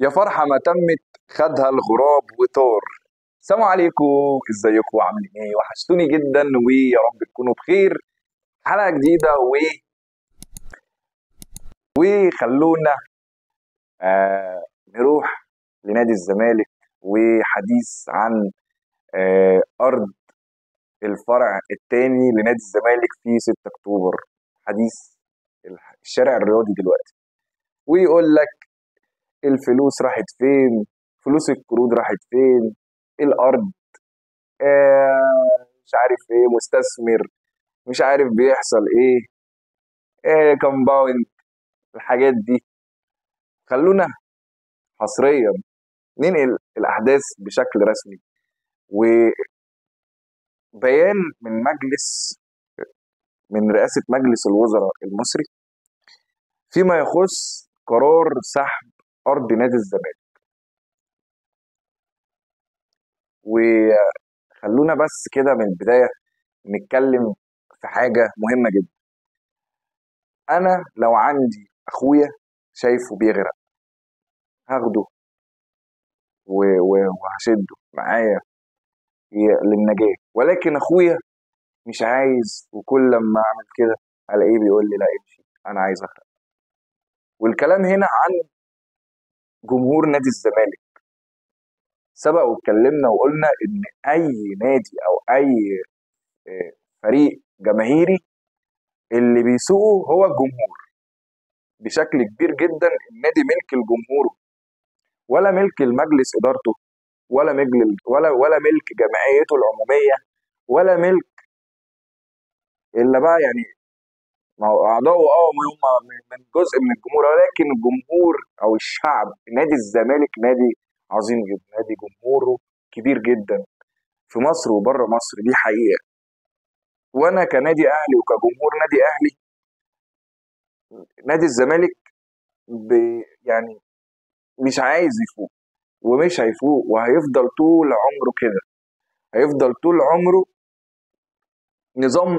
يا فرحة ما تمت خدها الغراب وطار. السلام عليكم، ازيكم عاملين ايه؟ وحشتوني جدا ويا رب تكونوا بخير. حلقة جديدة وخلونا نروح لنادي الزمالك وحديث عن أرض الفرع الثاني لنادي الزمالك في 6 أكتوبر، حديث الشارع الرياضي دلوقتي، ويقول لك الفلوس راحت فين، فلوس القروض راحت فين، الأرض مش عارف ايه، مستثمر مش عارف بيحصل ايه، compound، الحاجات دي. خلونا حصريا ننقل الأحداث بشكل رسمي، وبيان من مجلس، من رئاسة مجلس الوزراء المصري فيما يخص قرار سحب أرض نادي الزمالك. وخلونا بس كده من البداية نتكلم في حاجة مهمة جدا. أنا لو عندي أخويا شايفه بيغرق هاخده وهشده معايا للنجاة، ولكن أخويا مش عايز، وكل لما أعمل كده ألاقيه بيقول لي لا امشي أنا عايز أغرق. والكلام هنا عن جمهور نادي الزمالك. سبق واتكلمنا وقلنا إن أي نادي أو أي فريق جماهيري اللي بيسوقه هو الجمهور بشكل كبير جدا. النادي ملك الجمهور، ولا ملك المجلس إدارته، ولا ملك ولا ملك جمعيته العمومية، ولا ملك إلا بقى يعني ما هو أعضاؤه هم من جزء من الجمهور، ولكن الجمهور أو الشعب. نادي الزمالك نادي عظيم جدا، نادي جمهوره كبير جدا في مصر وبره مصر، دي حقيقة. وأنا كنادي أهلي وكجمهور نادي أهلي، نادي الزمالك يعني مش عايز يفوق ومش هيفوق، وهيفضل طول عمره كده، هيفضل طول عمره نظام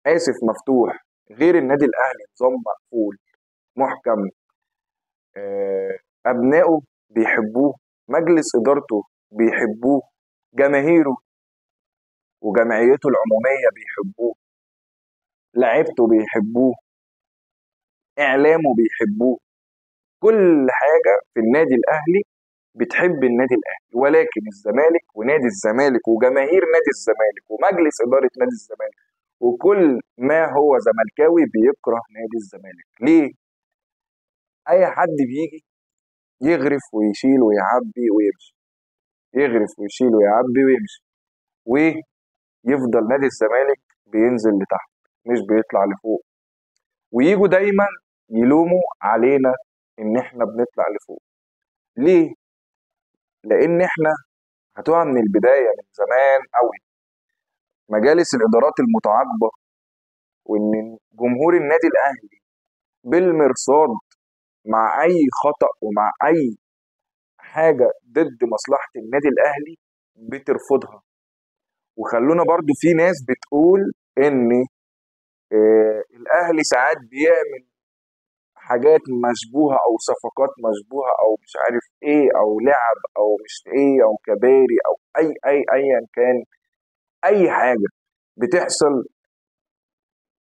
آسف مفتوح، غير النادي الأهلي نظام مقفول محكم. أبنائه بيحبوه، مجلس إدارته بيحبوه، جماهيره وجمعيته العمومية بيحبوه، لعيبته بيحبوه، إعلامه بيحبوه، كل حاجة في النادي الأهلي بتحب النادي الأهلي. ولكن الزمالك ونادي الزمالك وجماهير نادي الزمالك ومجلس إدارة نادي الزمالك وكل ما هو زملكاوي بيكره نادي الزمالك. ليه؟ أي حد بيجي يغرف ويشيل ويعبي ويمشي، يغرف ويشيل ويعبي ويمشي، ويفضل نادي الزمالك بينزل لتحت مش بيطلع لفوق. ويجوا دايما يلوموا علينا ان احنا بنطلع لفوق. ليه؟ لان احنا هتقع من البداية من زمان قوي مجالس الادارات المتعاقبة، وان جمهور النادي الاهلي بالمرصاد مع اي خطأ ومع اي حاجة ضد مصلحة النادي الاهلي بترفضها. وخلونا برضو في ناس بتقول ان الاهلي ساعات بيعمل حاجات مشبوهة او صفقات مشبوهة او مش عارف ايه او لعب او مش ايه او كباري او اي اي ايا كان اي حاجة بتحصل،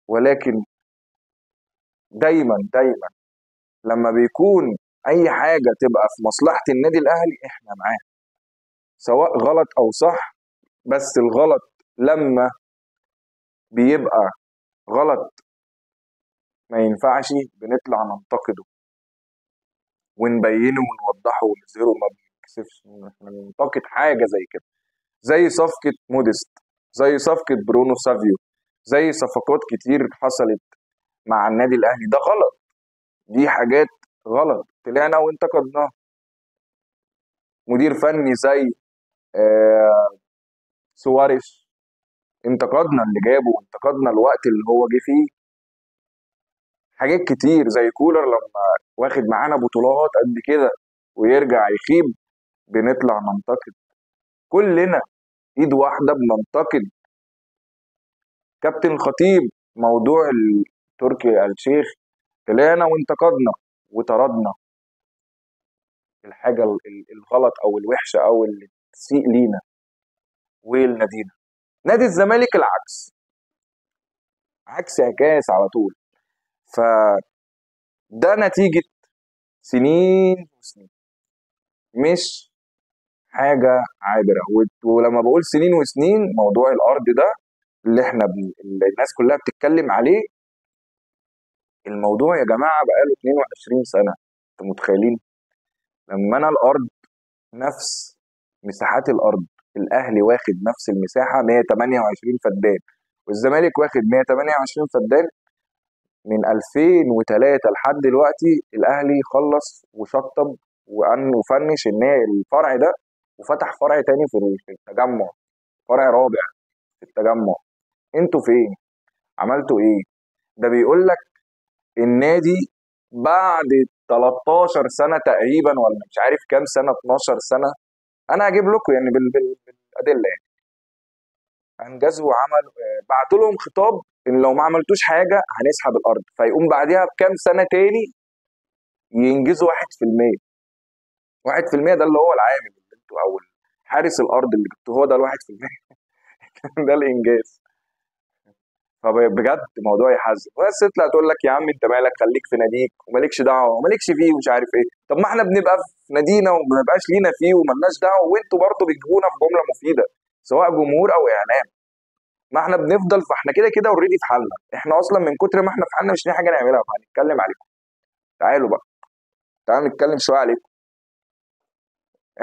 ولكن دايما دايما لما بيكون اي حاجة تبقى في مصلحة النادي الاهلي احنا معاه، سواء غلط او صح. بس الغلط لما بيبقى غلط ما ينفعش بنطلع ننتقده ونبينه ونوضحه ونظهره، ما بنكسفش ان احنا ننتقد حاجة زي كده، زي صفقة موديست، زي صفقة برونو سافيو، زي صفقات كتير حصلت مع النادي الاهلي. ده غلط، دي حاجات غلط طلعنا وانتقدناها. مدير فني زي سواريش انتقدنا اللي جابه وانتقدنا الوقت اللي هو جه فيه. حاجات كتير زي كولر لما واخد معانا بطولات قد كده ويرجع يخيب بنطلع ننتقد. كلنا ايد واحدة بننتقد. كابتن خطيب موضوع التركي الشيخ طلعنا وانتقدنا وطردنا. الحاجة الغلط او الوحشة او اللي تسيء لينا ولنادينا. نادي الزمالك العكس، عكس عكاس على طول. فده نتيجة سنين وسنين، مش حاجة عابرة. ولما بقول سنين وسنين، موضوع الارض ده اللي احنا اللي الناس كلها بتتكلم عليه، الموضوع يا جماعة بقاله 22 سنة. انتوا متخيلين؟ لما انا الارض نفس مساحات الارض، الاهلي واخد نفس المساحة 128 فدان، والزمالك واخد 128 فدان من 2003 لحد دلوقتي. الاهلي خلص وشطب وفنش الفرع ده، وفتح فرع تاني في التجمع، فرع رابع في التجمع. انتوا فين؟ عملتوا ايه؟ ده بيقول لك النادي بعد 13 سنة تقريبا، ولا مش عارف كام سنة، 12 سنة، انا هجيب لكم يعني بالادلة يعني. انجزوا وعمل، بعتوا لهم خطاب ان لو ما عملتوش حاجة هنسحب الارض. فيقوم بعديها بكام سنة تاني ينجزوا 1%. 1% ده اللي هو العامل اللي انتوا، او حارس الارض اللي جبتوه، هو ده ال 1%. ده الانجاز. فبجد موضوع يحزن. بس تطلع تقول لك يا عم انت مالك، خليك في ناديك ومالكش دعوه ومالكش فيه ومش عارف ايه. طب ما احنا بنبقى في نادينا وما بنبقاش لينا فيه ومالناش دعوه، وانتوا برضه بتجيبونا في جملة مفيدة سواء جمهور او اعلام. ما احنا بنفضل، فاحنا كده كده already في حالنا، احنا اصلا من كتر ما احنا في حالنا مش لاقي حاجة نعملها، فهنتكلم عليكم. تعالوا بقى، تعالوا نتكلم شوية عليكم.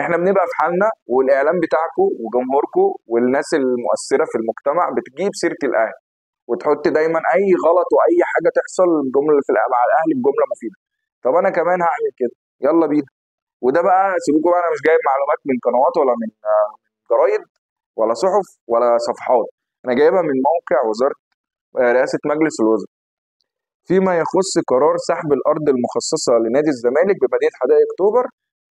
احنا بنبقى في حالنا، والاعلام بتاعكم وجمهوركم والناس المؤثرة في المجتمع بتجيب سيره الاهلي، وتحط دايما اي غلط واي حاجة تحصل جملة في مع الاهلي بجملة مفيدة. طب انا كمان هعمل كده، يلا بينا. وده بقى سيبوكوا بقى، انا مش جايب معلومات من قنوات ولا من جرايد ولا صحف ولا صفحات، انا جايبها من موقع وزارة رئاسة مجلس الوزراء. فيما يخص قرار سحب الارض المخصصة لنادي الزمالك بمدينة حدائق اكتوبر،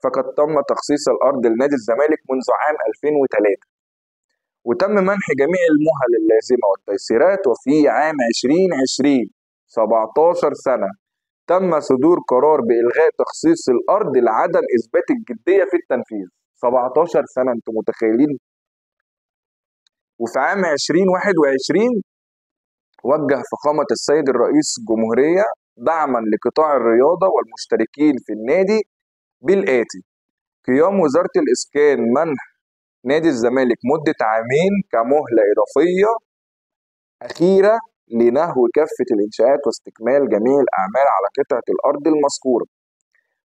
فقد تم تخصيص الارض لنادي الزمالك منذ عام 2003، وتم منح جميع المهل اللازمة والتيسيرات. وفي عام 2020، 17 سنة، تم صدور قرار بإلغاء تخصيص الأرض لعدم إثبات الجدية في التنفيذ. 17 سنة، أنتم متخيلين؟ وفي عام 2021 وجه فخامة السيد الرئيس الجمهورية دعما لقطاع الرياضة والمشتركين في النادي بالآتي: قيام وزارة الإسكان منح نادي الزمالك مدة عامين كمهلة إضافية أخيرة لنهو كافة الإنشاءات واستكمال جميع الأعمال على قطعة الأرض المذكورة،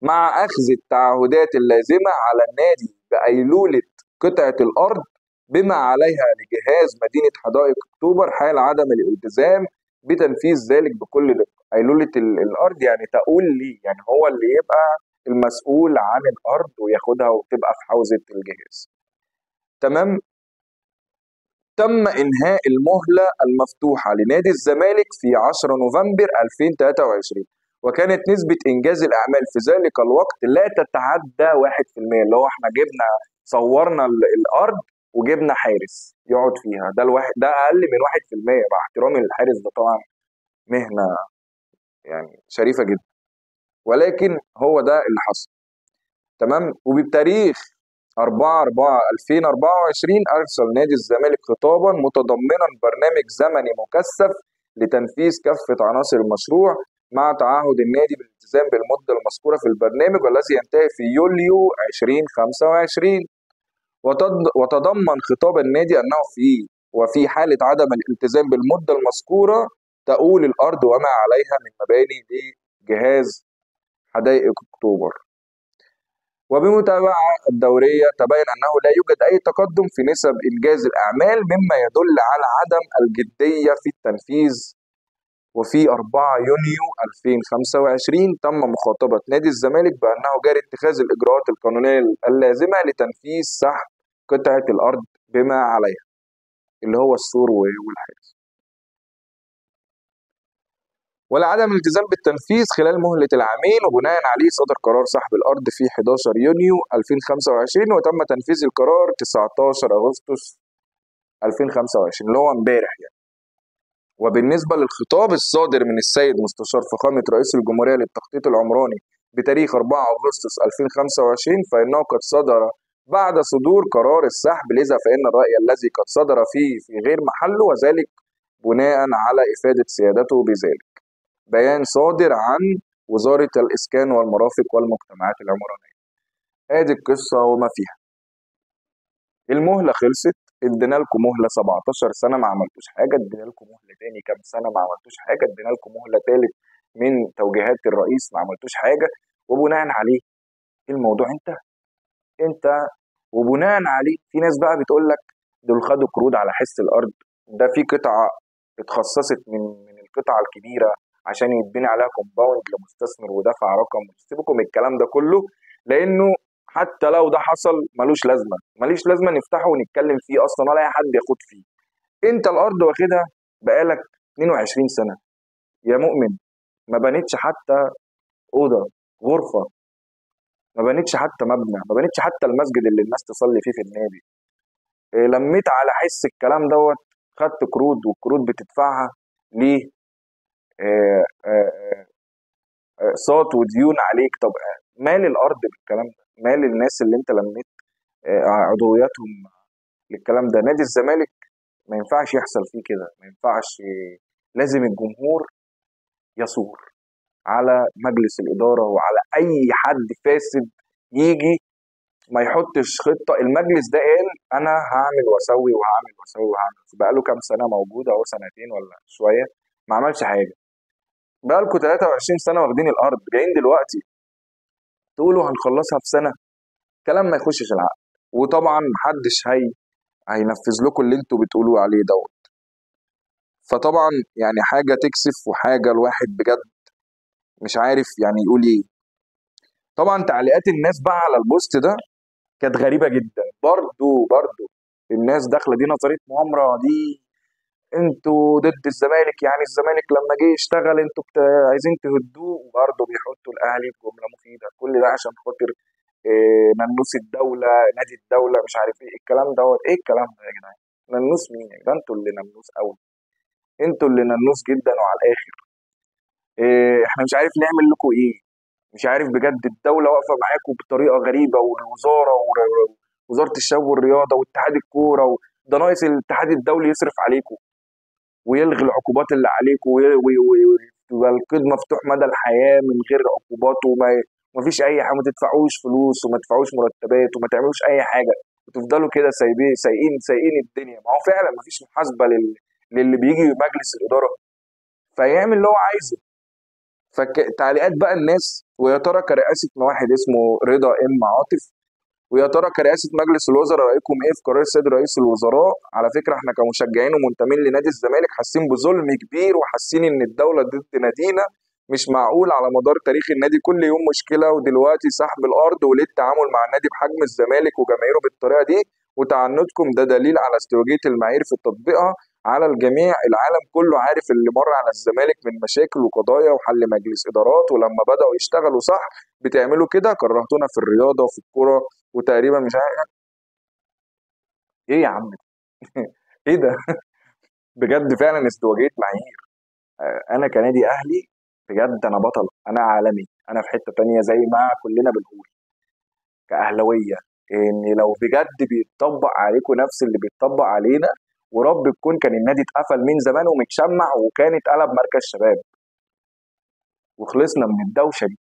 مع أخذ التعهدات اللازمة على النادي بأيلولة قطعة الأرض بما عليها لجهاز مدينة حدائق أكتوبر حال عدم الالتزام بتنفيذ ذلك بكل دقة. أيلولة الأرض يعني تقول لي، يعني هو اللي يبقى المسؤول عن الأرض وياخدها وتبقى في حوزة الجهاز. تمام. تم إنهاء المهلة المفتوحة لنادي الزمالك في 10 نوفمبر 2023، وكانت نسبة إنجاز الأعمال في ذلك الوقت لا تتعدى 1%، اللي هو احنا جبنا صورنا الأرض وجبنا حارس يقعد فيها، ده الواحد ده أقل من 1%، مع احترامي للحارس ده طبعا مهنة يعني شريفة جدا، ولكن هو ده اللي حصل. تمام. وبتاريخ 4/4/2024 أرسل نادي الزمالك خطابا متضمنا برنامج زمني مكثف لتنفيذ كافة عناصر المشروع، مع تعهد النادي بالالتزام بالمدة المذكورة في البرنامج والذي ينتهي في يوليو 2025. وتضمن خطاب النادي أنه وفي حالة عدم الالتزام بالمدة المذكورة تؤول الأرض وما عليها من مباني لجهاز حدائق أكتوبر. وبمتابعة الدورية تبين أنه لا يوجد أي تقدم في نسب إنجاز الأعمال، مما يدل على عدم الجدية في التنفيذ. وفي 4 يونيو 2025 تم مخاطبة نادي الزمالك بأنه جاري اتخاذ الإجراءات القانونية اللازمة لتنفيذ سحب قطعة الأرض بما عليها، اللي هو السور والحارس. ولعدم الالتزام بالتنفيذ خلال مهلة العامين، وبناء عليه صدر قرار سحب الأرض في 11 يونيو 2025، وتم تنفيذ القرار 19 أغسطس 2025 اللي هو امبارح يعني. وبالنسبة للخطاب الصادر من السيد مستشار فخامة رئيس الجمهورية للتخطيط العمراني بتاريخ 4 أغسطس 2025 فإنه قد صدر بعد صدور قرار السحب، لذا فإن الرأي الذي قد صدر فيه في غير محله، وذلك بناء على إفادة سيادته بذلك. بيان صادر عن وزارة الإسكان والمرافق والمجتمعات العمرانية. ادي القصة وما فيها. المهلة خلصت، ادينا لكم مهلة 17 سنة ما عملتوش حاجة، ادينا لكم مهلة تاني كام سنة ما عملتوش حاجة، ادينا لكم مهلة تالت من توجيهات الرئيس ما عملتوش حاجة، وبناء عليه الموضوع انتهى. انت وبناء عليه في ناس بقى بتقول لك دول خدوا قروض على حس الارض، ده في قطعة اتخصصت من القطعة الكبيرة عشان يتبني عليها compound لمستثمر ودفع رقم. سيبكم من الكلام ده كله، لانه حتى لو ده حصل ملوش لازمه، ماليش لازمه نفتحه ونتكلم فيه اصلا ولا اي حد ياخد فيه. انت الارض واخدها بقالك 22 سنة يا مؤمن، ما بنيتش حتى اوضة، غرفة، ما بنيتش حتى مبنى، ما بنيتش حتى المسجد اللي الناس تصلي فيه في النادي. إيه، لميت على حس الكلام دوت، خدت قروض، والقروض بتدفعها ليه؟ اقساط وديون عليك. طب مال الارض بالكلام ده؟ مال الناس اللي انت لميت عضوياتهم للكلام ده؟ نادي الزمالك ما ينفعش يحصل فيه كده، ما ينفعش. لازم الجمهور يثور على مجلس الإدارة وعلى أي حد فاسد يجي ما يحطش خطة. المجلس ده قال أنا هعمل وأسوي وهعمل وأسوي وهعمل، بقاله كام سنة موجود أهو، سنتين ولا شوية، ما عملش حاجة. بقالكوا 23 سنة واخدين الأرض، جايين دلوقتي تقولوا هنخلصها في سنة؟ كلام ما يخشش العقل. وطبعا محدش هينفذ لكم اللي انتوا بتقولوه عليه دوت. فطبعا يعني حاجة تكسف، وحاجة الواحد بجد مش عارف يعني يقول ايه. طبعا تعليقات الناس بقى على البوست ده كانت غريبة جدا. برضو الناس داخلة دي نظرية مؤامرة، دي انتوا ضد الزمالك، يعني الزمالك لما جه يشتغل انتوا عايزين تهدوه، وبرضه بيحطوا الاهلي في جملة مفيدة. كل ده عشان خاطر إيه؟ ننوس الدولة، نادي الدولة، مش عارف ايه الكلام دوت. ايه الكلام ده يا جدعان؟ ننوس مين يا جدعان؟ انتوا اللي ننوس قوي، انتوا اللي ننوس جدا وعلى الاخر. إيه، احنا مش عارف نعمل لكم ايه، مش عارف بجد. الدولة واقفة معاكم بطريقة غريبة، والوزارة ووزارة الشباب والرياضة واتحاد الكورة ده ناقص الاتحاد الدولي يصرف عليكم ويلغي العقوبات اللي عليكم، ويبقى القيد مفتوح مدى الحياة من غير عقوبات، وما فيش اي حاجة، ما تدفعوش فلوس وما تدفعوش مرتبات وما تعملوش اي حاجة، وتفضلوا كده سايبين سايقين الدنيا. ما هو فعلا ما فيش محاسبه للي بيجي مجلس الادارة، فيعمل اللي هو عايزه. فتعليقات بقى الناس، ويا ترى كرئاسه واحد اسمه رضا ام عاطف، ويا ترى كرئاسه مجلس الوزراء رايكم ايه في قرار السيد رئيس الوزراء؟ على فكرة احنا كمشجعين ومنتمين لنادي الزمالك حاسين بظلم كبير، وحاسين ان الدولة ضد نادينا. مش معقول على مدار تاريخ النادي كل يوم مشكلة، ودلوقتي سحب الارض، وليه التعامل مع النادي بحجم الزمالك وجماهيره بالطريقة دي؟ وتعنتكم ده دليل على ازدواجية المعايير في تطبيقها على الجميع. العالم كله عارف اللي مر على الزمالك من مشاكل وقضايا وحل مجلس ادارات، ولما بداوا يشتغلوا صح بتعملوا كده. كرهتونا في الرياضة وفي الكورة وتقريبا مش عارف ايه يا عم ايه ده بجد فعلا ازدواجية معايير. انا كنادي اهلي بجد انا بطل، انا عالمي، انا في حتة تانية زي ما كلنا بنقول كاهلاويه، ان لو بجد بيتطبق عليكم نفس اللي بيتطبق علينا ورب الكون كان النادي اتقفل من زمان ومتشمع، وكان اتقلب مركز شباب وخلصنا من الدوشة دي.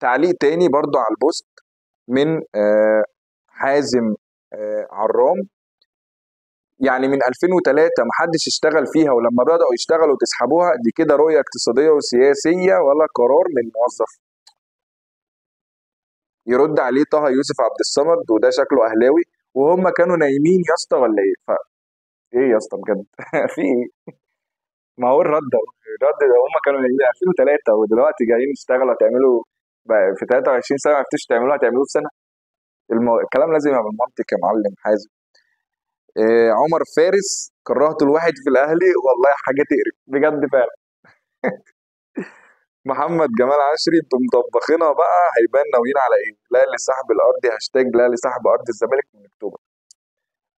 تعليق تاني برضو على البوست من حازم عرام، يعني من 2003 محدش اشتغل فيها، ولما بدأوا يشتغلوا تسحبوها، دي كده رؤية اقتصادية وسياسية ولا قرار من موظف؟ يرد عليه طه يوسف عبد الصمد، وده شكله أهلاوي، وهم كانوا نايمين يا اسطى ولا ايه؟ ايه يا اسطى بجد في ايه؟ ما هو الرد ده، الرد ده هم كانوا نايمين 2003 ودلوقتي جايين يشتغلوا، هتعملوا في 23 سنة ما عرفتوش تعملوها، هتعملوه في سنة؟ الكلام لازم يبقى بالمنطق يا معلم حازم. إيه عمر فارس، كرهت الواحد في الاهلي والله، حاجة تقرف بجد فعلا. محمد جمال عشري، انتوا مطبخينها بقى، هيبان ناويين على ايه؟ لا لسحب الارض، هاشتاج لا لسحب ارض الزمالك من اكتوبر.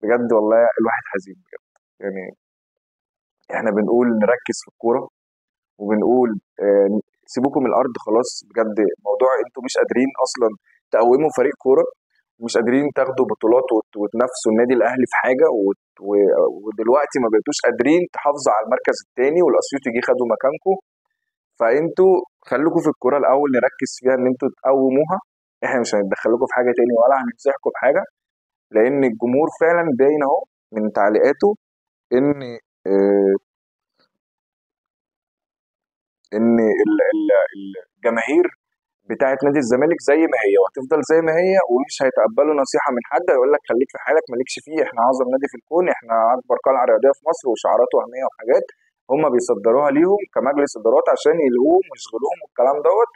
بجد والله الواحد حزين بجد. يعني احنا بنقول نركز في الكورة، وبنقول سيبوكم الارض خلاص بجد. موضوع انتوا مش قادرين اصلا تقوموا فريق كورة، مش قادرين تاخدوا بطولات وتنافسوا النادي الاهلي في حاجة، ودلوقتي ما بقيتوش قادرين تحافظوا على المركز الثاني، والاسيوطي جه خدوا مكانكم. فانتوا خلوكم في الكورة الاول، نركز فيها ان انتوا تقوموها. احنا مش هنتدخل لكم في حاجة تاني ولا هنمسحكم بحاجة، لان الجمهور فعلا باين اهو من تعليقاته ان الجماهير بتاعه نادي الزمالك زي ما هي وهتفضل زي ما هي، ومش هيتقبلوا نصيحة من حد هيقول لك خليك في حالك مالكش فيه، احنا اعظم نادي في الكون، احنا اكبر قلعه رياضية في مصر، وشعارات وهمية وحاجات هم بيصدروها ليهم كمجلس ادارات عشان يلهوهم ويشغلوهم والكلام دوت،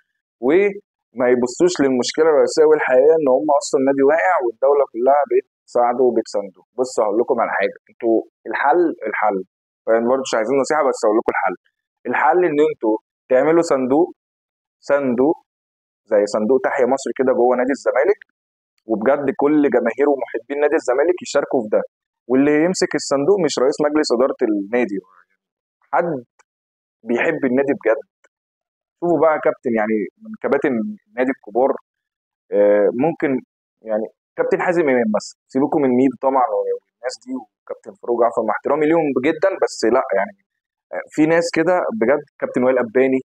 وما يبصوش للمشكلة الرئيسية والحقيقيه ان هم اصلا نادي واقع والدولة كلها بتساعده وبتسانده. بصوا هقول لكم على حاجة، انتوا الحل يعني برضه مش عايزين نصيحة، بس هقول لكم الحل. الحل ان انتوا تعملوا صندوق زي صندوق تحيا مصر كده جوه نادي الزمالك، وبجد كل جماهير ومحبين نادي الزمالك يشاركوا في ده، واللي يمسك الصندوق مش رئيس مجلس ادارة النادي، حد بيحب النادي بجد. شوفوا بقى كابتن، يعني من كباتن النادي الكبار، ممكن يعني كابتن حازم امام مثلا، سيبكم من ميدو طبعا والناس دي وكابتن فاروق جعفر مع احترامي ليهم جدا، بس لا يعني في ناس كده بجد. كابتن وائل قباني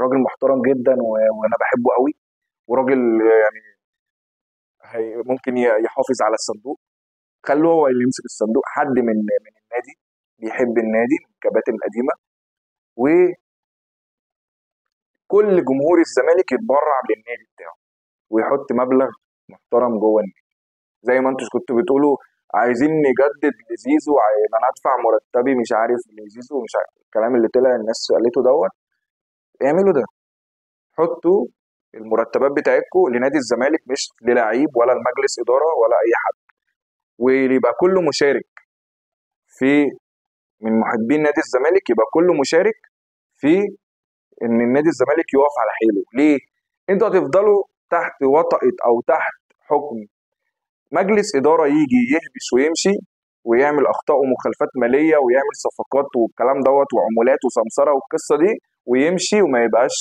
راجل محترم جدا وانا بحبه قوي، وراجل يعني ممكن يحافظ على الصندوق، خلوه هو اللي يمسك الصندوق، حد من النادي بيحب النادي من الكباتن القديمة، وكل جمهور الزمالك يتبرع للنادي بتاعه ويحط مبلغ محترم جوه النادي، زي ما انتوا كنتوا بتقولوا عايزين نجدد لزيزو، انا هدفع مرتبي مش عارف لزيزو، مش عارف الكلام اللي طلع الناس قالته دوت. اعملوا ده، حطوا المرتبات بتاعتكم لنادي الزمالك، مش للعيب ولا المجلس ادارة ولا اي حد، ويبقى كله مشارك في من محبين نادي الزمالك، يبقى كله مشارك في ان النادي الزمالك يقف على حيله. ليه؟ انتوا هتفضلوا تحت وطأة او تحت حكم مجلس ادارة يجي يهبش ويمشي ويعمل اخطاء ومخالفات ماليه ويعمل صفقات والكلام دوت وعمولات وسمسره والقصه دي ويمشي، وما يبقاش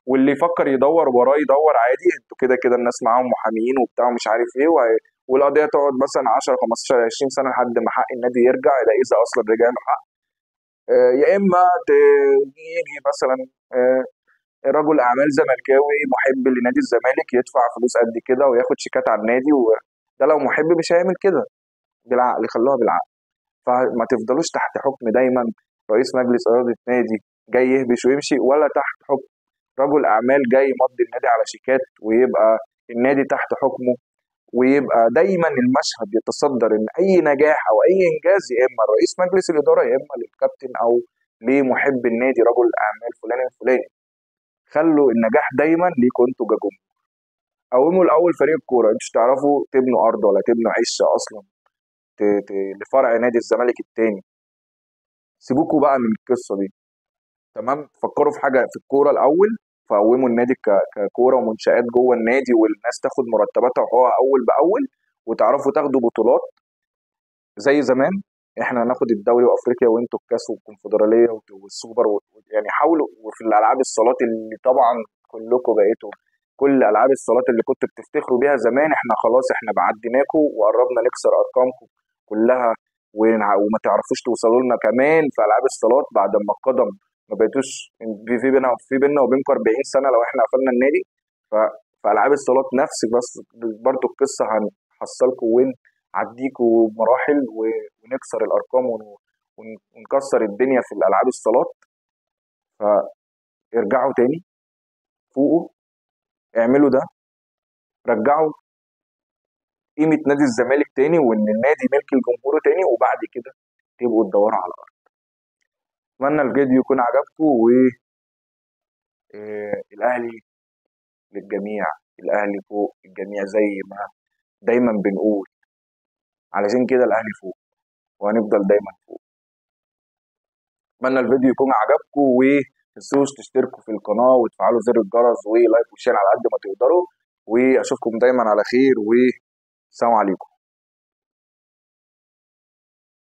واللي يفكر يدور وراه يدور عادي، انتوا كده كده الناس معاهم محاميين وبتاع ومش عارف ايه، والقضية تقعد مثلا 10 15 20 سنة لحد ما حق النادي يرجع، ده اذا اصلا رجع له حق. يا اما يجي مثلا رجل اعمال زملكاوي محب لنادي الزمالك يدفع فلوس قد كده وياخد شيكات على النادي، وده لو محب مش هيعمل كده. بالعقل، خلوها بالعقل، فما تفضلوش تحت حكم دايما رئيس مجلس ادارة نادي جاي يهبش ويمشي، ولا تحت حكم رجل اعمال جاي يمضي النادي على شيكات ويبقى النادي تحت حكمه، ويبقى دايما المشهد يتصدر ان اي نجاح او اي انجاز يا اما رئيس مجلس الادارة يا اما للكابتن او لمحب النادي رجل اعمال فلان الفلاني. خلوا النجاح دايما ليكوا انتوا كجمهور. قوموا الاول فريق الكورة، انتوا مش تعرفوا تبنوا ارض ولا تبنوا عشه اصلا لفرع نادي الزمالك التاني. سيبوكوا بقى من القصة دي، تمام؟ فكروا في حاجة في الكورة الاول، فقوموا النادي ككوره ومنشآت جوه النادي، والناس تاخد مرتباتها وحقوقها اول باول، وتعرفوا تاخدوا بطولات زي زمان. احنا هناخد الدوري وافريقيا وانتوا الكاس والكونفدراليه والسوبر يعني حاولوا. وفي الالعاب الصالات اللي طبعا كلكم بقيتوا كل العاب الصالات اللي كنتوا بتفتخروا بيها زمان، احنا خلاص احنا بعديناكم وقربنا نكسر ارقامكم كلها، وما تعرفوش توصلوا لنا كمان في العاب الصالات بعد ما القدم ما بقيتوش في بينا وبينكم 40 سنة لو احنا قفلنا النادي. فالعاب الصالات نفس بس برضو القصة، هنحصلكم ونعديكم مراحل ونكسر الارقام ونكسر الدنيا في الالعاب الصالات. فارجعوا تاني، فوقوا، اعملوا ده، رجعوا قيمة نادي الزمالك تاني، وان النادي ملك الجمهور تاني، وبعد كده تبقوا تدوروا على الارض. اتمنى الفيديو يكون عجبكم، و الاهلي للجميع، الاهلي فوق الجميع زي ما دايما بنقول، علشان كده الاهلي فوق وهنفضل دايما فوق. اتمنى الفيديو يكون عجبكم، ومتنسوش تشتركوا في القناة وتفعلوا زر الجرس و like و share على قد ما تقدروا، واشوفكم دايما على خير، والسلام عليكم.